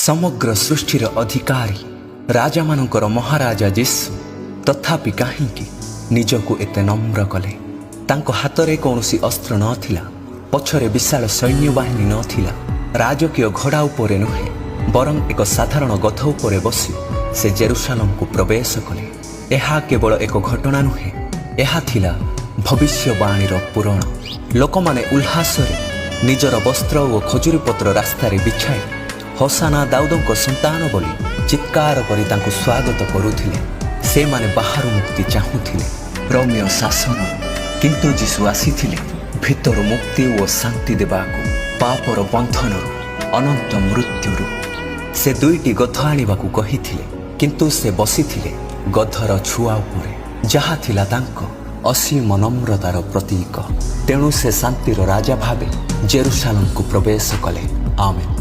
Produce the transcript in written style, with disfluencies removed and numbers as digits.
ସମଗ୍ର ସୃଷ୍ଟିର ଅଧିକାରୀ, ରାଜାମାନଙ୍କର ମହାରାଜା ଯୀଶୁ ତଥାପି କାହିଁକି ନିଜକୁ ଏତେ ନମ୍ର କଲେ? ତାଙ୍କ ହାତରେ କୌଣସି ଅସ୍ତ୍ର ନଥିଲା, ପଛରେ ବିଶାଳ ସୈନ୍ୟବାହିନୀ ନଥିଲା। ରାଜକୀୟ ଘୋଡ଼ା ଉପରେ ନୁହେଁ, ବରଂ ଏକ ସାଧାରଣ ଗଧ ଉପରେ ବସି ସେ ଜେରୁସାଲମକୁ ପ୍ରବେଶ କଲେ। ଏହା କେବଳ ଏକ ଘଟଣା ନୁହେଁ, ଏହା ଥିଲା ଭବିଷ୍ୟବାଣୀର ପୂରଣ। ଲୋକମାନେ ଉଲ୍ଲାସରେ ନିଜର ବସ୍ତ୍ର ଓ ଖଜୁରୀ ପତ୍ର ରାସ୍ତାରେ ବିଛାଇ "ହୋସାନା ଦାଉଦଙ୍କ ସନ୍ତାନ" ବୋଲି ଚିତ୍କାର କରି ତାଙ୍କୁ ସ୍ୱାଗତ କରୁଥିଲେ। ସେମାନେ ବାହାରୁ ମୁକ୍ତି ଚାହୁଁଥିଲେ, ରୋମୀୟ ଶାସନ। କିନ୍ତୁ ଯୀଶୁ ଆସିଥିଲେ ଭିତରୁ ମୁକ୍ତି ଓ ଶାନ୍ତି ଦେବାକୁ, ପାପର ବନ୍ଧନରୁ, ଅନନ୍ତ ମୃତ୍ୟୁରୁ। ସେ ଦୁଇଟି ଗଧ ଆଣିବାକୁ କହିଥିଲେ, କିନ୍ତୁ ସେ ବସିଥିଲେ ଗଧର ଛୁଆ ଉପରେ, ଯାହା ଥିଲା ତାଙ୍କ ଅସୀମ ନମ୍ରତାର ପ୍ରତୀକ। ତେଣୁ ସେ ଶାନ୍ତିର ରାଜା ଭାବେ ଜେରୁସାଲମକୁ ପ୍ରବେଶ କଲେ। ଆମେନ୍।